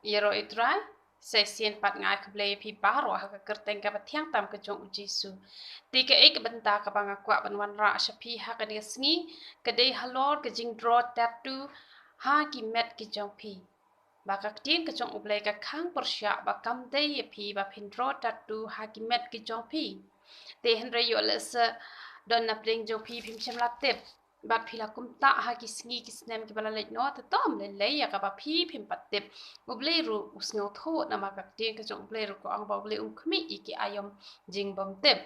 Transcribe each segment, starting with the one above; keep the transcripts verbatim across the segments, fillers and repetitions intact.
Ïaroh ïa u Trai, sa shisien pat nga ai khublei ïa phi baroh ha ka kyrteng kaba thiang tam ka jong u Jisu. Te kaei ka bynta kaba nga kwah ban wanrah sha phi ha kane ka sngi, ka dei halor ka jingdro tattoo ha ki met ki jong phi. Ba ka ktien ka jong U Blei ka khang pyrshah ba kam dei ïa phi ba phin dro tattoo ha ki met ki jong phi. Te hynrei ïoh lehse don na pdeng jong phi phim shym la tip. Bad phi la kumta ha ki sngi ki snem kiba la leit noh, te to ym lei lei ïa kaba phi phim pat tip. U Blei ruh u sngewthuh, namar ka ktien ka jong U Blei ruh ka ong ba U Blei um khmih ïa ki aïom jingbymtip.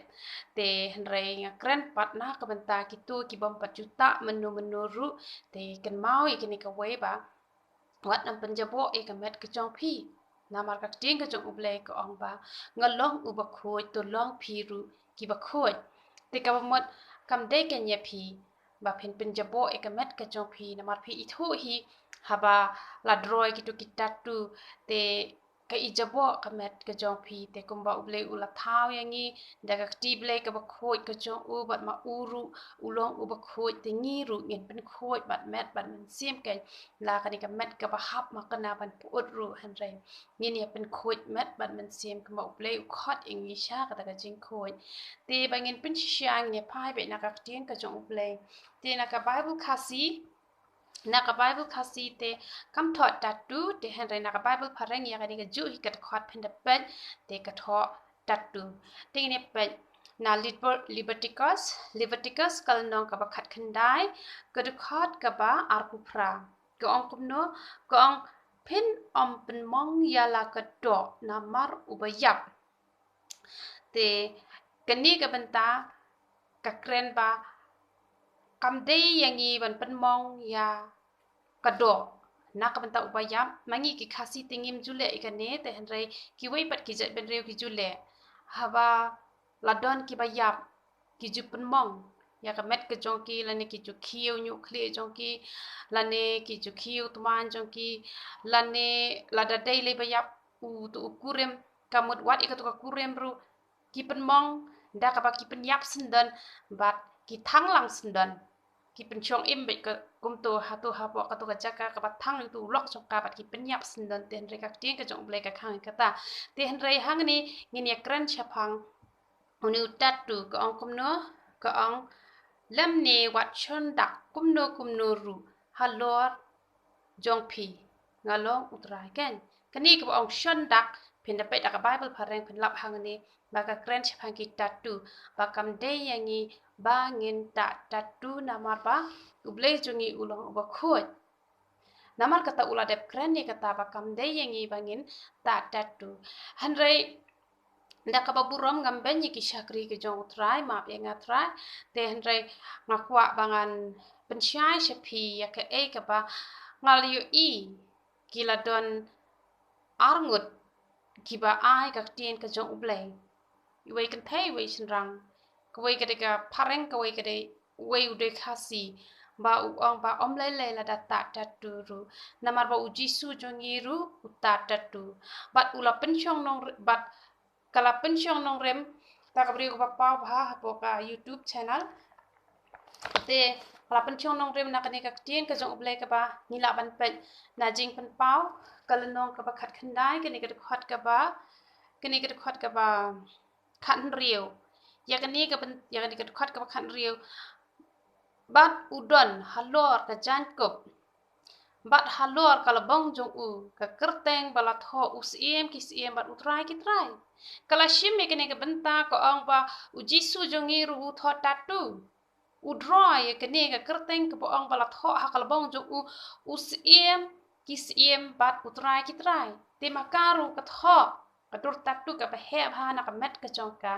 Te hynrei nga kren pat na ka bynta kito ki bym pat ju tah mynno mynno ruh, te kynmaw ïa kane kawei ba wat nang pynjaboh ïa ka met ka jong phi. Namar ka ktien ka jong U Blei ka ong ba, nga long uba khuid, to long phi ruh kiba khuid. Te kaba mut kam dei kein ïa phi ba phin pynjaboh ïa ka met ka jong phi, namar phi ithuh hi, haba la dro ïa kito ki tattoo, te ka ijaboh ka met ka jong phi. Te kumba U Blei u la thaw ïa ngi da ka kti Blei kaba khuid ka jong u, bad ma u ruh u long uba khuid, te ngi ruh ngin pynkhuid bad met bad mynsiem kein. La kane ka met kaba hap ma kane ban pyut ruh, hynrei ngin ïa pynkhuid met bad mynsiem, kumba U Blei u khot ïa ngi sha kata ka jingkhuid. Te ba ngin pynshisha ngin ïa phai beit na ka ktien ka jong U Blei. Te na ka Baibl Khasi, na ka Baibl Khasi te kam thoh tattoo, te hynrei na ka Baibl phareng ïa kane kajuh hi ka dkhot phin da peit, te ka thoh tattoo. Te ngin ïa peit na Liber-, Leviticus, Leviticus ka lynnong kaba khatkhyndai, ka dkhot kaba arphew phra. Ka ong kumno, ka ong, phin ym pynmong ïa la ka doh namar uba ïap. Te kane ka bynta ka kren ba kam dei ïa ngi ban pynmong ïa ka doh na ka bynta uba ïap. Ma ngi ki Khasi te ngim ju leh ïa kane, te hynrei kiwei pat ki jaitbynriew ki ju leh. Haba la don kiba ïap, ki ju pynmong ïa ka met ka jong ki, lane ki ju khiew ñiuh khlieh jong ki, lane ki ju khiew tmaiñ jong ki, lane lada dei lei ba ïap uto u kurim, ka mut wat ïa kato ka kurim ruh ki pynmong da kaba ki pynïap syndon bad ki thang lang syndon. Ki pynshong im beit ka kumto hato hapoh kato ka jaka kaba thang ïa uto u lok jong ka bad ki pynïap syndon. Te hynrei ka ktien ka jong U Blei ka khang ïa kata. Te hynrei hangne ngin ïa kren shaphang une u tattoo, ka ong kumno, ka ong, lymne wat shon dak kumno kumno ruh halor jong phi, nga long U Trai kein. Kane kaba ong shon dak, phin da peit da ka Baibl phareng phin lap hangne ba ka kren shaphang ki tattoo, ba kam dei ïa ngi ba ngin tah tattoo namar ba U Blei jong ngi u long uba khuid. Namar kata u la dep kren ïa kata ba kam dei ïa ngi ba ngin tah tattoo. Hynrei da kaba burom ngam beiñ ïa ki shakri ki jong U Trai, map ïa nga Trai. Te hynrei nga kwah ba ngan pynshai sha phi ïa kaei kaba nga la ïohi, ki la don arngut kiba ai ka ktien ka jong U Blei. Iwei kynthei, iwei shynrang. Kawei ka dei ka phareng, kawei ka dei, uwei u dei Khasi. Ba u ong ba ym lei lei lada tah tattoo ruh. Namar ba U Jisu jong ngi ruh u tah tattoo. Bad u la pynshong nong, bad ka la pynshong nongrim, ta ka briew kaba paw bha hapoh ka YouTube channel. Te ka la pynshong nongrim na kane ka ktien ka jong U Blei kaba ngi lah ban peit na Jingpynpaw, ka lynnong kaba khatkhyndai, kane ka dkhot kaba, kane ka dkhot kaba khathynriew. Ïa kane ka byn-, ïa kane ka dkhot kaba khathynriew. Bad u don halor ka jaiñkup, bad halor ka lbong jong u, ka kyrteng ba la thoh U Syiem ki syiem bad U Trai ki trai. Ka la shim ïa kane ka bynta, ka ong ba U Jisu jong ngi ruh u thoh tattoo. U dro ïa kane ka kyrteng kaba ong ba la thoh ha ka lbong jong u, U Syiem ki syiem bad U Trai ki trai. Te ma ka ruh ka thoh ka dur tattoo kaba heh bha na ka met ka jong ka.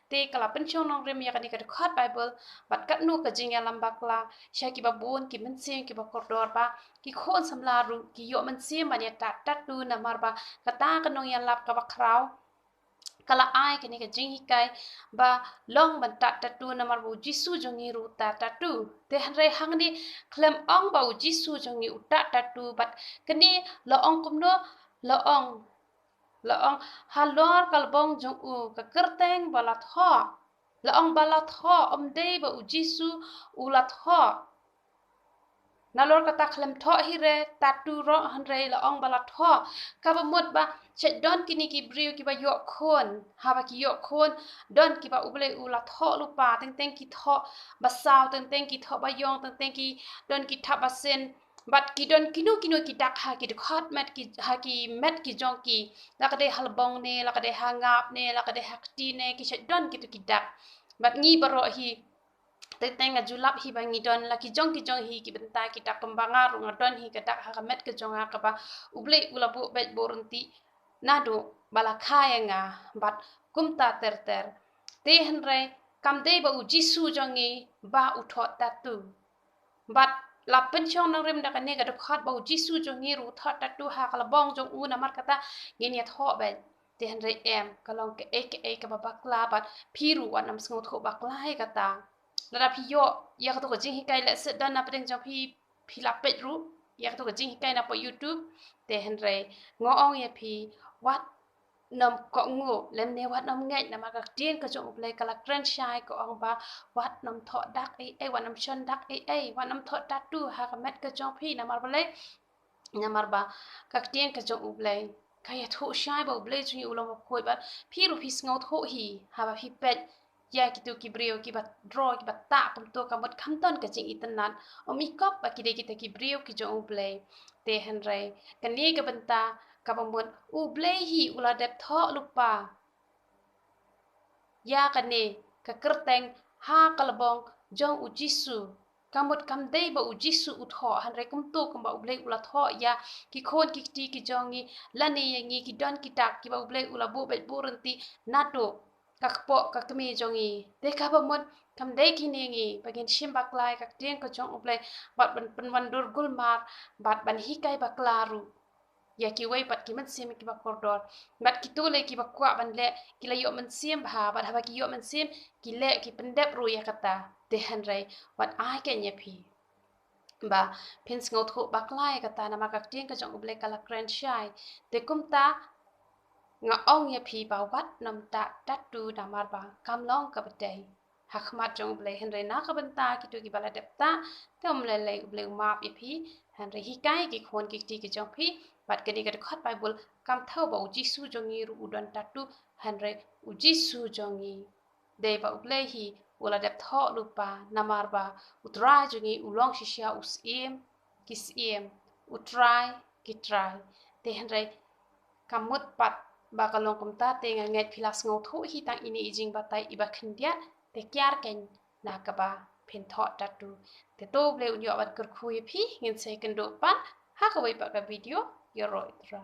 Te ka la pynshong nongrim ïa kane ka dkhot Baibl bad katno ka jingïalam bakla sha kiba bun ki mynsiem kiba kordor, ba ki khun samla ruh ki ïoh mynsiem ban ïa tah tattoo namar ba kata ka nongïalap kaba khraw ka la ai kane ka jinghikai ba long ban tah tattoo namar ba U Jisu jong ngi ruh u tah tattoo. Te hynrei hangne khlem ong ba U Jisu jong ngi u tah tattoo, bad kane la ong kumno, la ong, la ong halor ka lbong jong u, ka kyrteng ba la thoh. La ong ba la thoh, ym dei ba U Jisu u la thoh. Nalor kata khlem thoh hi re tattoo ruh, hynrei la ong ba la thoh. Kaba mut ba shait don kine ki briew kiba ïoh khun, haba ki ïoh khun don kiba U Blei u la thoh lypa, teng teng ki thoh ba saw, teng teng ki thoh ba ïong, teng teng ki don ki thap ba sien, bad ki don kino kino ki dak ha ki dkhot met ki, ha ki met ki jong ki, la ka dei ha lbong ne, la ka dei ha ngap ne, la ka dei ha kti ne, ki shait don kito ki dak. Bad ngi baroh hi, teng teng nga ju lap hi ba ngi don la ki jong ki jong hi ki bynta ki dak, kumba nga ruh nga don hi ka dak ha ka met ka jong nga kaba U Blei u la buh beit buh ryntih naduh ba la kha ïa nga, bad kumta ter ter. Te hynrei kam dei ba U Jisu jong ngi ba u thoh tattoo. Bad la pynshong nongrim da kane ka dkhot ba U Jisu jong ngi ruh u thoh tattoo ha ka lbong jong u, namar kata ngin ïa thoh beit. Te hynrei em, ka long kaei kaei kaba bakla, bad phi ruh wat nym sngewthuh bakla ïa kata. Lada phi ïoh ïa kato ka jinghikai, lehse don na pdeng jong phi, phi la peit ruh ïa kato ka jinghikai na poh YouTube. Te hynrei nga ong ïa phi, wat nym kohnguh lymne wat nym ngeit, namar ka ktien ka jong U Blei ka la kren shai, ka ong ba wat nym thoh dak ei ei, wat nym shon dak ei ei, wat nym thoh tattoo ha ka met ka jong phi. Namar balei? Namar ba ka ktien ka jong U Blei ka ïathuh shai ba U Blei jong ngi u long bakhuid, bad phi ruh phi sngewthuh hi haba phi peit ïa kito ki briew kiba draw, kiba tah kumto, ka mut kham don ka jingitynnad. Ym i kop ba ki dei kita ki briew ki jong U Blei. Te hynrei kane ka bynta kaba mut U Blei hi u la dep thoh lypa ïa kane ka kyrteng ha ka lbong jong U Jisu. Ka mut kam dei ba U Jisu u thoh, hynrei kumto kumba U Blei u la thoh ïa ki khun ki kti ki jong ngi, lane ïa ngi ki don ki dak kiba U Blei u la buh beit buh ryntih naduh ka kpoh ka kmie jong ngi. Te kaba mut kam dei kine ngi ba ngin shim bakla ïa ka ktien ka jong U Blei, bad ban pynwandur gulmar, bad ban hikai bakla ruh ïa kiwei pat ki mynsiem kiba kordor. Bad kito lei kiba kwah ban leh ki la ïoh mynsiem bha, bad haba ki ïoh mynsiem ki leh, ki pyndep ruh ïa kata. Te hynrei wat ai keiñ ïa phi ba phin sngewthuh bakla ïa kata, namar ka ktien ka jong U Blei ka la kren shai. Te kumta nga ong ïa phi ba wat nym tah tattoo, namar ba kam long kaba dei ha khmat jong U Blei. Hynrei na ka bynta kito kiba la dep tah, te ym lei lei, U Blei u map ïa phi. Hynrei hikai ki khun ki kti ki jong phi. Bad kane ka dkhot Baibl kam thew ba U Jisu jong ngi ruh u don tattoo, hynrei U Jisu jong ngi dei ba U Blei hi u la dep thoh lypa, namar ba U Trai jong ngi u long shisha U Syiem ki syiem, U Trai ki trai. Te hynrei ka mut pat ba ka long kumta. Te nga ngeit phi la sngewthuh hi tang ine i jingbatai iba khyndiat, te kiar keiñ na kaba phin thoh tattoo. Te to U Blei un ïoh ban kyrkhu ïa phi. Ngin sa ïakynduh pat ha kawei pat ka video. Ïaroh Trai.